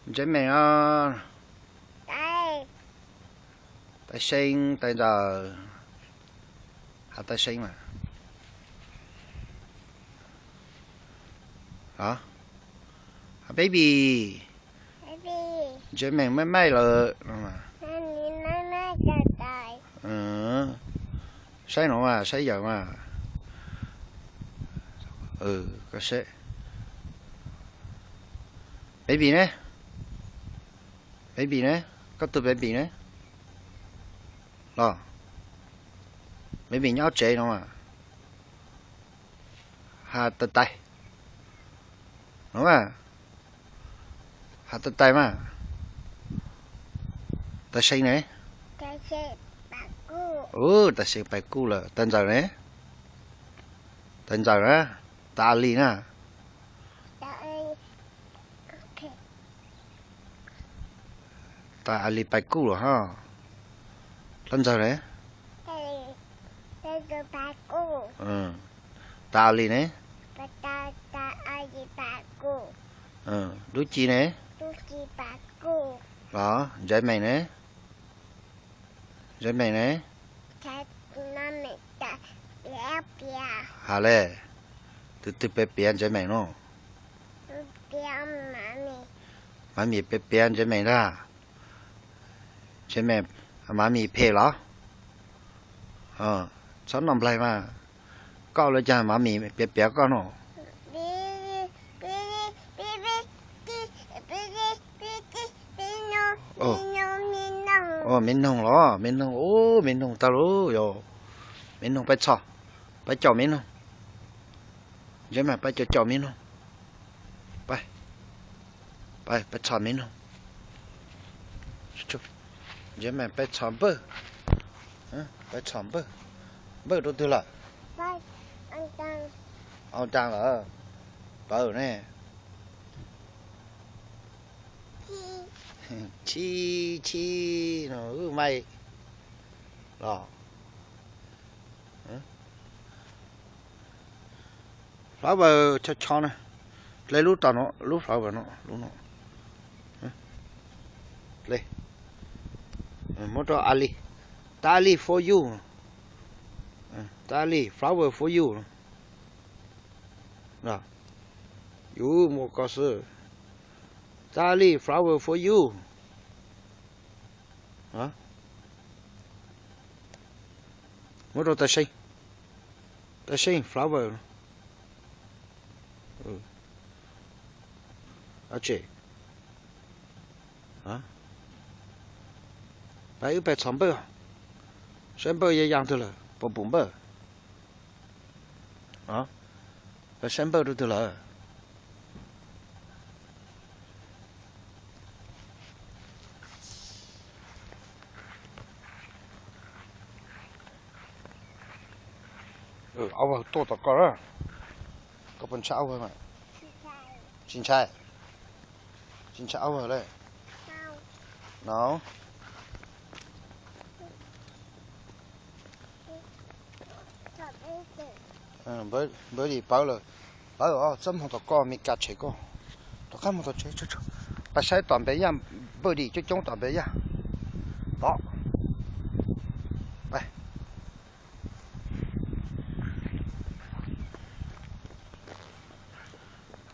Ntsev meem os. Tais Seeb, tais ntxawm. Has tais Seeb mas. Baby. Ntsev meem maj maij lawm. Saib no mas, saib yawm mas. Koj saib. Baby ne? Baby ne? Koj tus baby ne? Los, baby nyob tsev no mas. Has tais tais no mas. Has tais tais mas. Tais Seeb ne? Tais Seeb pais kuj lawm. Tais ntxawm ne? Tais ntxawm na. Tais A Lis na. Tais A Lis pais kuj lawm ho. Tais ntxawm ne? Tais A Lis ne? Dub Ci ne? Los, Ntsev meem ne? Ntsev meem ne? Has le, tus twg piav piav Ntsev meem no? Mami piav piav Ntsev meem ntag. Ntsev meem, Mami phem los? Txhob noj nplaig mas. Koj ua li cas Mami piav piav koj no? Me noog los, me noog, me noog tag lauj yog. Me noog pab txhom, pab caum me noog. Ntsev meem pab caum caum me noog. Pab, pab txhom me noog. Ntsev meem pab txhom npawj, pab txhom npawj. Npawj rau twg lawm? Au daag lawm. Pawg ne? Chib, chib no wb maij los. Flower cho cho na. Dle lub tom no, lub flower no, lub no. Dle. Muab rau Ali. Tali for you. Tali flower for you. Yus muaj koj xwb. Tali flower for you. Muab rau Tais Seeb. Tais Seeb flower. Pab wb pab txhom npawj, saib npawj ya ya twg lawm, puas pum npawj. Pab saib npawj rau twg lawm. Au tuaj tom koj, koj puas ntshai au mas? Tsis ntshai. Tsis ntshai au le. No. Npawj dim pawv lawm. Pawv os, txaj muag tom koj, me kas tshem koj. Rov qab mus tom tsev, pab saib tom npe yaj, npawj dim coob coob tom npe yaj. Tod.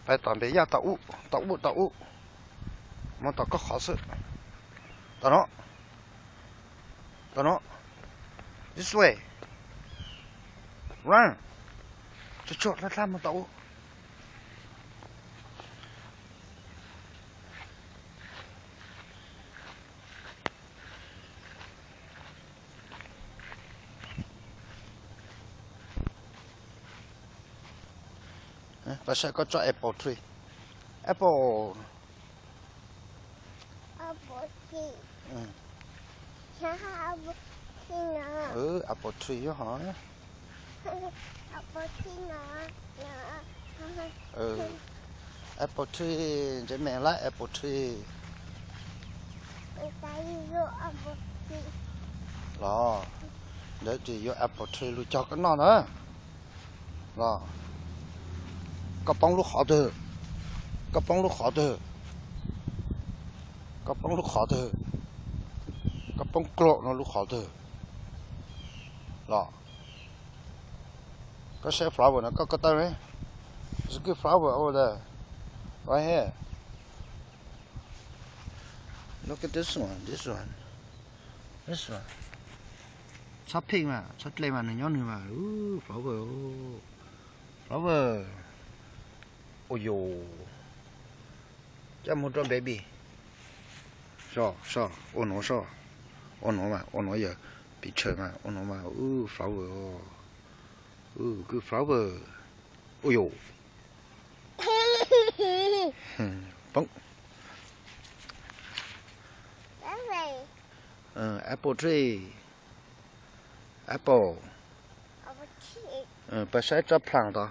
Pab tom npe yaj, tom ub, tom ub, tom ub. Mus tom koj qhov xwb. Tom no. Tom no. This way. Run. Tsuag tsuag dlab dlab mus tom ub. Pab saib koj tso apple tree. Apple. Apple tree. Apple tree yog ho. Apple tree, Ntsev Meem lab apple tree. Los, ntawd tsis yuav apple tree lug cog koj noj na. Los, koj poob lub qhov twg? Koj poob lub qhov twg? Koj poob lub qhov twg? Koj poob klom no lub qhov twg los? Koj saib flower no, koj ko taw ne. There's a good flower over there. Right here. Look at this one, this one, this one. Txhob pheej mas, txhob dle mas, nws nyob nws mas. Flower, flower. Ua yus coj mus rau baby. So, so, ua nuav so. Ua nuav mas, ua nuav yog picture mas, ua nuav mas, u, flower. U, good flower. Ua yus. Poob. Apple tree. Apple. Peb saib tsob plaag tod.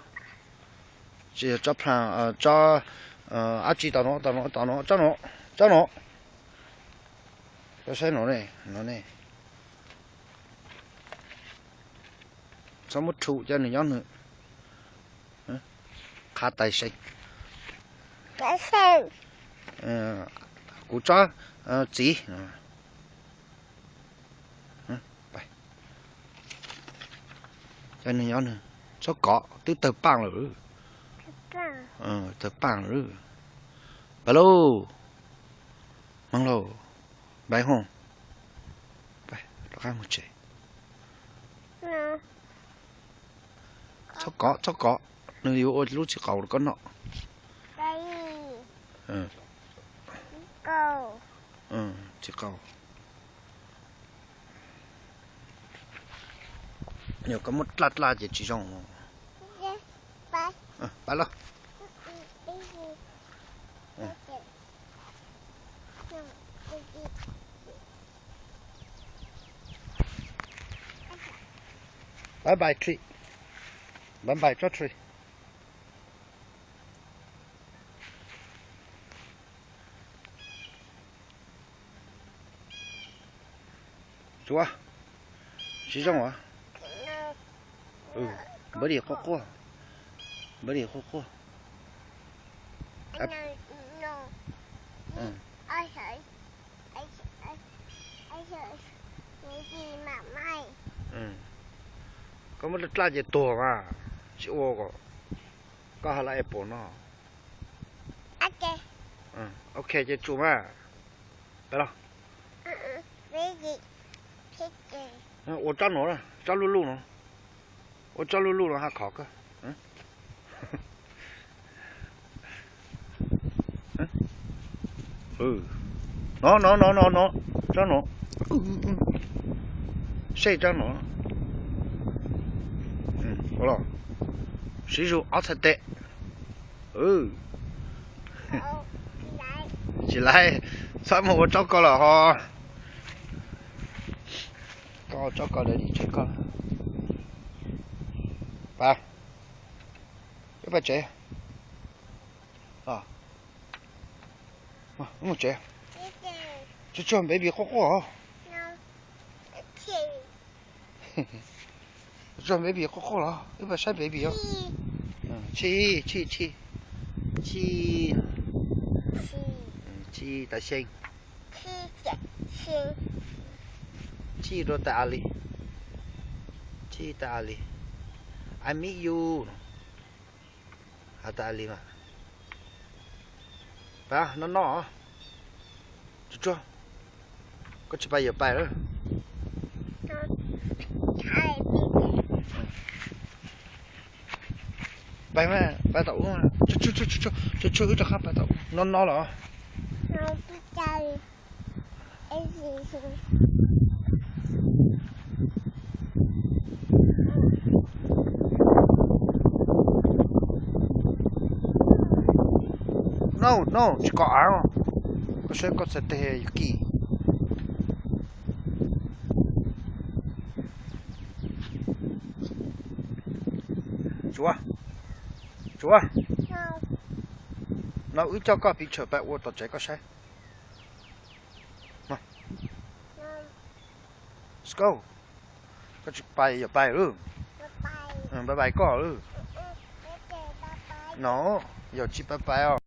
Tsis yog tsob plaag, tsob dab tsi tod no, tod no, tod no, tsob no, tsob no. Koj saib no ne, no ne. Txhob muab rhu cov nws nyob nws. Qhav tais seev. Kuv tsob txiv. Cov nws nyob nws, txhob kov, twb tawg paaj lawm. Tawg paaj lawm. Pab lauj, moog lauj, npais hooj, rov qab moog tsev. Txhob kov, txhob kov, nws yuav ua lub txiv qaub rau koj noj. Txiv qaub. Yog koj muab dlaj dlaj ces tsis zoo. Pab lauj. Bye bye tree. Bye bye tsob tree. Tsuav, tsis zoo as. Npawb di quaj quaj, npawb di quaj quaj. Koj muab dlaj dlaj ces tuag mas, tsis ua kom koj ha la apple no. Ok ces tsum mas. Peb los. Ua tsob no, tsob luj luj no. Ua tsob luj luj no ha khov koj. No no no no no, tsob no. Seb tsob no. Siv zug ob txhais tes. Tsis laiv, txhob mus ua tsob ko lawm ho. Koj ua tsob ko lawm tsis tsheej koj. Pab, wb pab tsev. Mus tsev. Tsuag tsuag, baby quaj quaj os. Tsuag tsuag, baby quaj quaj los, wb pab saib baby os. Tshij, tshij, tshij, tshij, tshij tas xyeej. Tshij rau tas a li. Tshij tas a li. I miss you. Has tas a li mas. Pab noj noj. Tsuag tsuag, koj tsis pab yuav pais lawm. Pais mas, pais tom ub. Tsuag tsuag, wb rov qab pais tom ub. Noj noj los. No no, tsis kov av. Koj saib koj txhais tes yog kis. Tsuav, tsuav. No wb coj koj picture pais ua tom tsev koj saib. Let's go. Koj tsis pais yuav pais lawm. Pais pais koj lawm. No, yog tsis pais pais os.